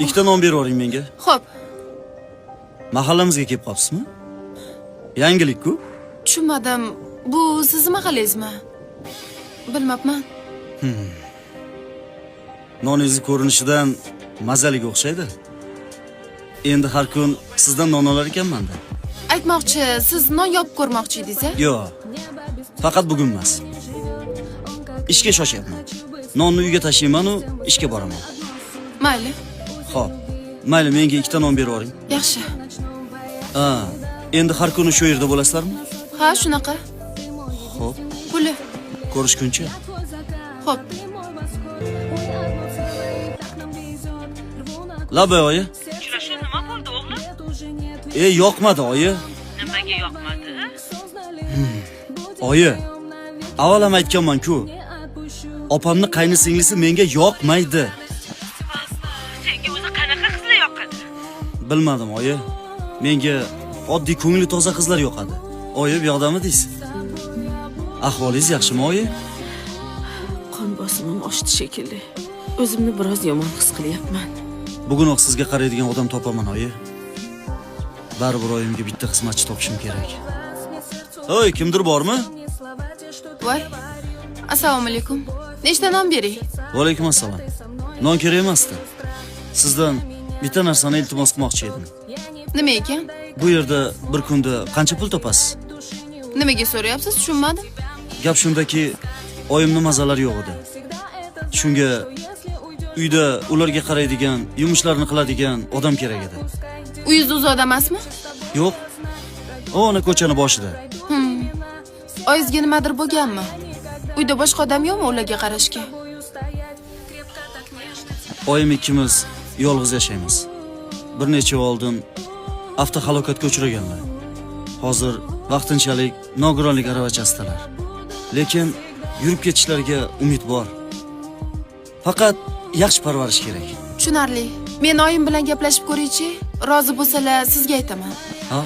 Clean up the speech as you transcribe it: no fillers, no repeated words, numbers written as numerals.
Ikkita non berib yuboring menga. Xo'p, Mahallamizga kelib qolibsizmi? Yangilik-ku. Tushunmadim. Bu sizni mahallangizmi? Bilmabman. Noningizni ko'rinishidan mazaliga o'xshaydi. Endi har kun sizdan non olar ekanman-da. Aytmoqchi, siz non yopib ko'rmoqchi edingiz, a? Yo'q. Faqat bugun emas. Ishga shoshyapman. Nonni uyga tashiyman-u, ishga boraman. Mayli, Xo'p. Mayli, menga ikkita non berib yuboring. Yaxshi. Ha, endi har kuni shu yerda bo'lasizlarmi? Ha, shunaqa. Xo'p, Puli. ko'rishguncha. Xo'p. Labay oyi. Uchrashuv nima bo'ldi, o'g'lim? E, yoqmadi oyi. Nimaga yoqmadi? Oyi, avval ham aytganman-ku. Opamni qayni singlisi menga yoqmaydi. Senga o'zi qanaqa qizlar yoqadi? Bilmadim oyi. Menga oddiy ko'ngli toza qizlar yoqadi. Oyi, bu yoqdami deysiz? Ahvolingiz yaxshimi oyi? Qon bosimim oshdi shekilli. O'zimni biroz yomon his qilyapman. Bugunoq sizga qaraydigan odam topaman oyi. Baribir oyimga bitta xizmatchi topishim kerak. Oy, kimdir bormi? Voy. Assalomu alaykum. Nechta non bering? Va alaykum assalom. Non kerak emasdi. Sizdan bitta narsani iltimos qilmoqchi edim. Nima ekan? Bu yerda bir kunda qancha pul topasiz? Nimaga so'rayapsiz? Tushunmadim. Gap shundaki, oyimni mazalari yo'q edi. Shunga uyda ularga qaraydigan, yumushlarni qiladigan odam kerak edi. Uyingiz uzoqda emasmi? Yo'q. O, ana ko'chani boshida. Oyingizga nimadir bo'lganmi? Uyda boshqa odam yo'qmi ularga qarashga? Oyim ikkimiz yolg'iz yashaymiz. Bir necha yil oldin avtohalokatga uchraganlar. Hozir vaqtinchalik nogironlik aravachasidalar. Lekin yurib ketishlariga umid bor. Faqat yaxshi parvarish kerak. Tushunarli. Men oyim bilan gaplashib ko'raychi. Rozi bo'lsalar sizga aytaman. Ha?